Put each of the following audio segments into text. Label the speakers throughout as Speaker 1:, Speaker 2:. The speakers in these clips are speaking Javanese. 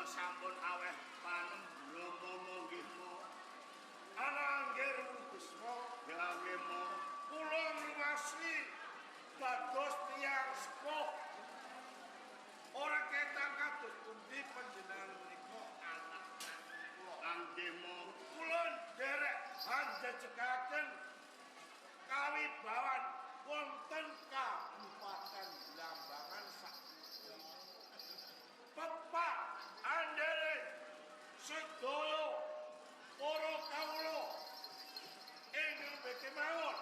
Speaker 1: Kula sampun aweh panem Brahma nggih mo.
Speaker 2: Ana Angger Bisma
Speaker 1: gawe mo.
Speaker 2: Kula ngrumasi dados tiyang sepuh. Ora ketang kados pundi panjenengan menika anak kula.
Speaker 1: Nggih mo.
Speaker 2: Kula nderek hanjejekaken kawibawan wonten Kabupaten Blambangan sak pepak andere sedaya para kawula ingkang kemawon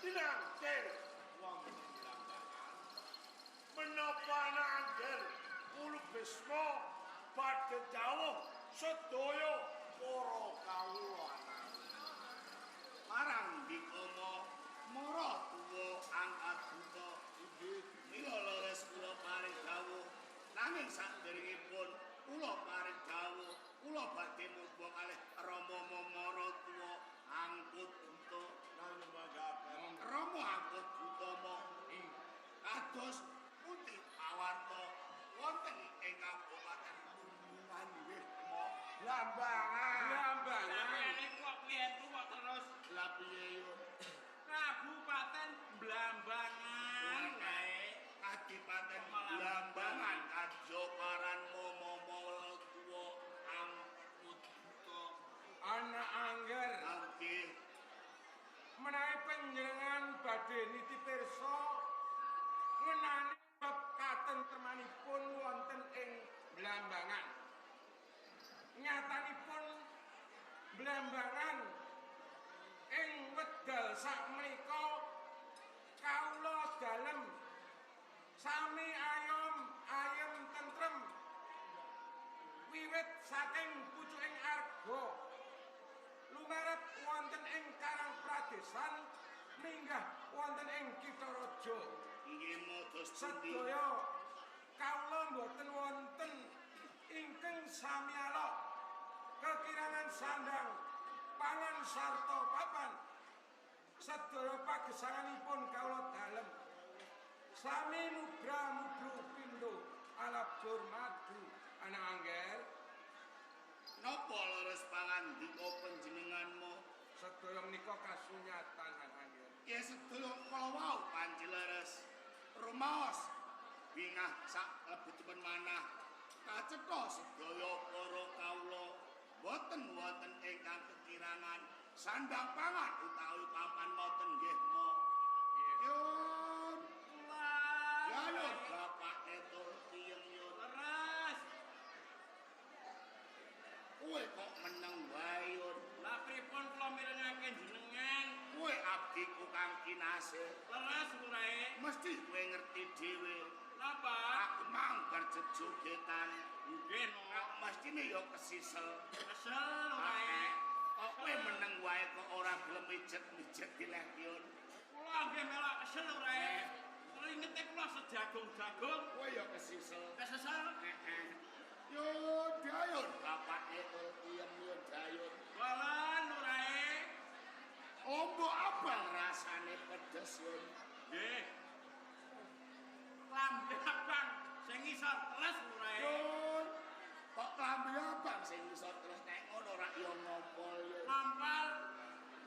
Speaker 2: tinangkil wonten Blambangan menapa ana Angger Kula Bisma badhe dawuh sedaya para kawula
Speaker 1: marang dikama mara tuwa angkat buta
Speaker 2: inggih
Speaker 1: mila leres kula paring dawuh nanging sakderengipun kula paring dawuh kula badhe mubah kalih Rama mara tuwa angkut buta Rama angkut buta mo kados pundi pawarta wonten ing Kabupaten Blambangan nggih mo
Speaker 2: Blambangan.
Speaker 3: Blambangan. Kok klientu kok terus
Speaker 1: lha piye yo
Speaker 3: Kabupaten Blambangan kae.
Speaker 1: Kadipaten Blambangan kajokaran momo tuwa angkut buta
Speaker 4: Anak Angger
Speaker 1: nggih
Speaker 4: menawi panjenengan badhe niti pirsa ngenani bab katentremanipun wonten ing Blambangan. Nyatanipun Blambangan ing wedal sakmenika kawula dalem sami ayom ayem tentrem wiwit saking pucuking arga lumerep wonten ing Karang Pradesan minggah wonten ing Kitha Raja.
Speaker 1: Nggih mados pundi
Speaker 4: sedaya kawula mboten wonten ingkang sami alok kekirangan sandang pangan sarta papan. Sedaya pagesanganipun kawula dalem sami mubra mubru pindho alabjur madu. Anak Angger
Speaker 1: napa leres pangandika panjenengan mo
Speaker 4: sedaya menika kasunyatan Anak Angger.
Speaker 1: Ya sedaya kala wau panci leres rumaos bingah sak lebetipun manah kacetha sedaya para kawula boten wonten ingkang kekirangan sandang pangan utawi papan ngoten nggih mo. Yun yun bapake tur piyeng yun
Speaker 3: Leres.
Speaker 1: Kowe kok meneng wae yun.
Speaker 3: Lah pripun kula mirengake jenengan?
Speaker 1: Kowe abdiku kang kinasih.
Speaker 3: Leres lurahe.
Speaker 1: Mesti kowe ngerti dhewe.
Speaker 3: Napa?
Speaker 1: Aku mang bar jejogetan.
Speaker 3: Nggih no.
Speaker 1: Mestine ya kesisel.
Speaker 3: Kesel lurahe.
Speaker 1: Kok kowe meneng wae kok ora gelem mijet-mijet dileh yun.
Speaker 3: Kula nggih melok kesel lurahe. Kringete kula sejagung-jagung.
Speaker 1: Kowe ya kesisel.
Speaker 3: Kesesel.
Speaker 1: Heeh. Yun dayun bapake tur piyem yun dayun.
Speaker 3: Walan lurahe.
Speaker 1: Lombok abang rasane pedes yun.
Speaker 3: Nggih. Klambi abang sing ngisor teles lurahe.
Speaker 1: Yun. Kok klambi abang sing ngisor teles nek ngono rak ya ngompol yun.
Speaker 3: Ngompol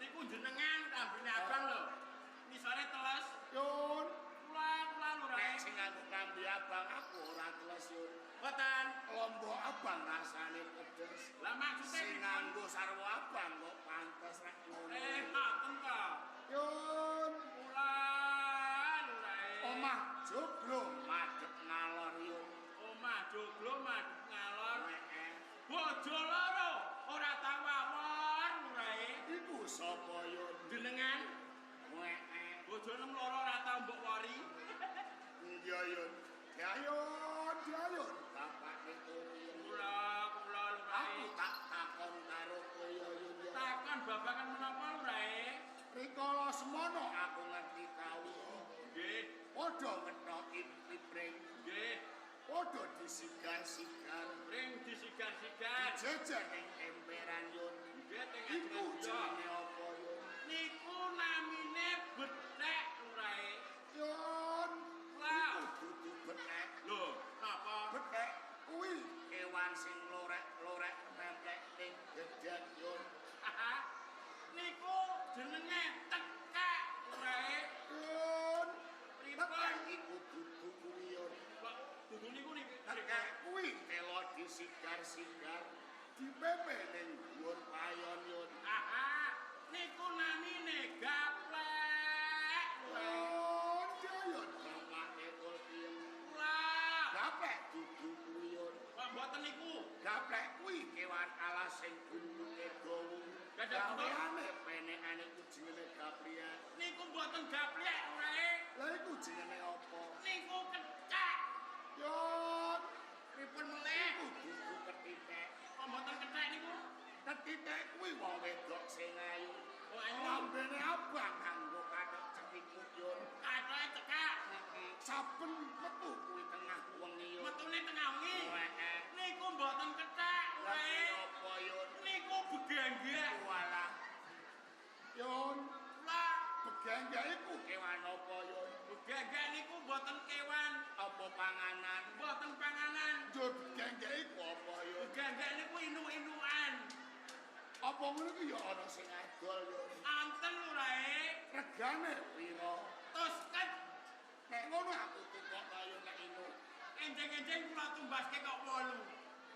Speaker 3: niku jenengan klambine abang lho. Ngisore teles.
Speaker 1: Yun.
Speaker 3: Kula lurahe.
Speaker 1: Nek sing nganggo klambi abang aku ora teles yun.
Speaker 3: Boten.
Speaker 1: Lombok abang rasane pedes.
Speaker 3: Lah maksude
Speaker 1: sing nganggo sarwa abang kok pantes rek ngono.
Speaker 3: Ngoten to.
Speaker 1: Yun.
Speaker 3: Kula lurahe.
Speaker 1: Omah joglo madhep ngalor yun.
Speaker 3: Omah joglo madhep ngalor.
Speaker 1: Heeh.
Speaker 3: Bojo loro ora tau awor lurahe.
Speaker 1: Iku sapa yun?
Speaker 3: Jenengan.
Speaker 1: Heeh.
Speaker 3: Bojone loro ora tau mbok wori.
Speaker 1: Iya yun. Dayun, dayun bapake turu.
Speaker 3: Kula lurahe.
Speaker 1: Aku tak takon karo kowe yun.
Speaker 3: Takon babagan menapa lurahe?
Speaker 1: Rikala semono aku ngerti kawula.
Speaker 3: Nggih.
Speaker 1: Padha ngethoki pring.
Speaker 3: Nggih.
Speaker 1: Padha disigar-sigar.
Speaker 3: Pring disigar-sigar.
Speaker 1: Jejer ning emperan yun.
Speaker 3: Nggih teng
Speaker 1: Iku jenenge apa yun?
Speaker 3: Niku namine bethek lurahe.
Speaker 1: Yun.
Speaker 3: Lah.
Speaker 1: Iku dudu bethek.
Speaker 3: Lho, napa?
Speaker 1: Bethek kuwi kewan sing sigar dipepe ning dhuwur payon yun.
Speaker 3: Aha, niku namine gaplek.
Speaker 1: Oh, dayun bapake Tulkiyem.
Speaker 3: Kula.
Speaker 1: Gaplek dudu kuwi yun.
Speaker 3: Kok mboten niku?
Speaker 1: Gaplek kuwi kewan alas sing bentuke dawa. Gaweane penekane iku jenenge gaplek.
Speaker 3: Niku mboten gaplek lurahe.
Speaker 1: Lah iku jenenge apa?
Speaker 3: Niku kecak.
Speaker 1: Yun,
Speaker 3: pripun meleh?
Speaker 1: Iku dudu ketitek.
Speaker 3: Kok mboten kethek niku?
Speaker 1: Ketitek kuwi wong wedok sing ayu.
Speaker 3: Oh, ayu.
Speaker 1: Lambene abang nganggo kathok cekikuk yun.
Speaker 3: Kathoke cekak.
Speaker 1: Saben metu kuwi tengah wengi yun.
Speaker 3: Metune tengah wengi.
Speaker 1: Heeh.
Speaker 3: Niku mboten kethek
Speaker 1: Lah
Speaker 3: lurahe.
Speaker 1: apa yun?
Speaker 3: Niku begenggek.
Speaker 1: Walah. Yun,
Speaker 3: Lah,
Speaker 1: begenggek iku kewan apa yun?
Speaker 3: begenggek niku mboten kewan,
Speaker 1: Apa panganan?
Speaker 3: mboten panganan.
Speaker 1: Njur begenggek iku apa yun?
Speaker 3: Begenggek niku inu-inuan.
Speaker 1: Apa ngono iku ya ana sing adol yun?
Speaker 3: Anten lurahe.
Speaker 1: Regane pira?
Speaker 3: Tos ket
Speaker 1: Nek ngono aku tukokno yun nek inu.
Speaker 3: enjing-enjing kula tumbaske kok 8.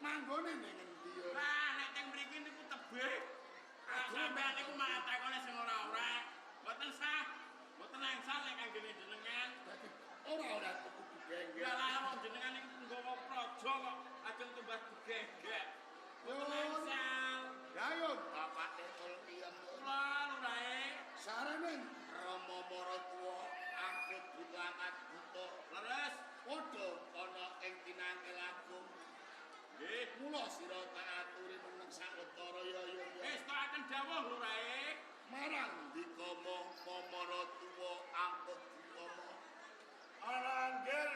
Speaker 1: Manggone ning endi yun?
Speaker 3: Lah nek teng mriki niku tebih. Lah sampean niku malah takone sing ora-ora. Mboten sah. Mboten angsal nek kanggene jenengan.
Speaker 1: Dadi ora tuku begenggek.
Speaker 3: Lah lah wong jenengan niku nggawa praja kok ajeng tumbas begenggek. Mboten angsal.
Speaker 1: Dayun bapake Tulkiyem.
Speaker 3: Kula lurahe.
Speaker 1: Sarene Rama maratuwa angkut buta angkat buta.
Speaker 3: Leres.
Speaker 1: Padha ana ing tinangkel agung.
Speaker 3: Nggih.
Speaker 1: Mula sira tak aturi meneng sawetara ya ya.
Speaker 3: Wis tokaken dawuh lurahe.
Speaker 1: Marang dikama maratuwa angkut dikama.
Speaker 2: Ananggir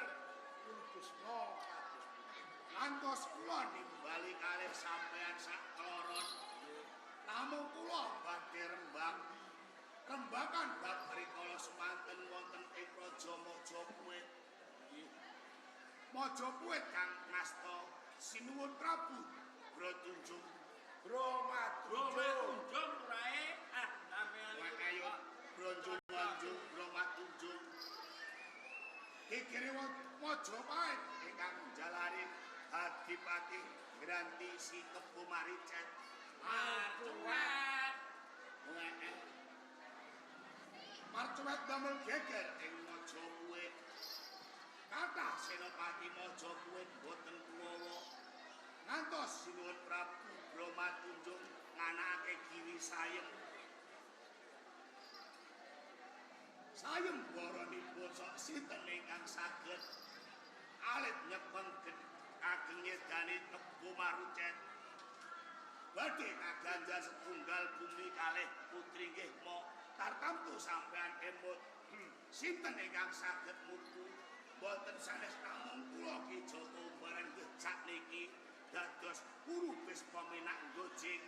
Speaker 2: Bisma kados.
Speaker 1: Ngantos kula nimbali kalih sampeyan sak kloron. Namung kula badhe rembag. Rembagan bab rikala semanten wonten ing Praja Majapahit. Majapahit kang ngasta Sinuwun Prabu Bratunjung.
Speaker 2: Bromatunjung.
Speaker 3: Bromatunjung lurahe. Ah, sampean niku
Speaker 1: Ayo Bronjung Wanjung Bromatunjung. Kikire Majapahit ingkang njalari Adipati Granti Si Kebo Maricet.
Speaker 3: Marcuwet.
Speaker 1: Heeh. Marcuwet damel geger ing Majapahit. Kathah senopati Majapahit boten kuwawa. Ngantos Sinuwun Prabu Bromatunjung nganakake Giri Sayem. Sayem baranipun sok sinten ingkang saged alit nyepeng ageng nyedani Kebo Marucet. Badhe kaganjar setunggal bumi kalih putri nggih mo tartamtu sampean emut. Sinten ingkang saged mutu boten sanes namung kula Ki Joko Umbaran nggih sakniki dados guru Bisma minak gojing.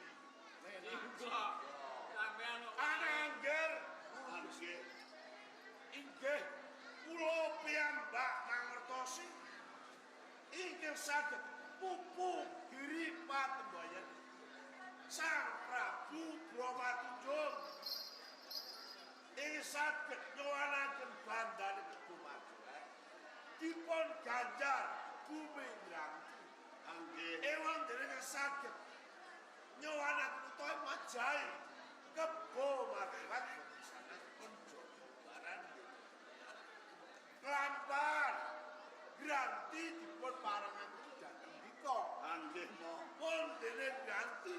Speaker 3: Niku kok sampean kok
Speaker 2: Ananggir
Speaker 1: Nggih.
Speaker 2: inggih kula piyambak mangertosi ingkang saged pupu giri patembayan Sang Prabu Bromatunjung ing saged nyowanaken bandane Kebo Marcuwet dipun ganjar bumi Ngranti.
Speaker 1: Nggih.
Speaker 2: Ewang dening saged nyowanaken utawi majahi Kebo Marcuwet boten sanes pun Joko Baran. Klampan Granti dipun parengaken dhateng dika.
Speaker 1: Nggih mo.
Speaker 2: Pun dene Granti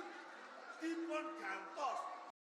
Speaker 2: dipun gantos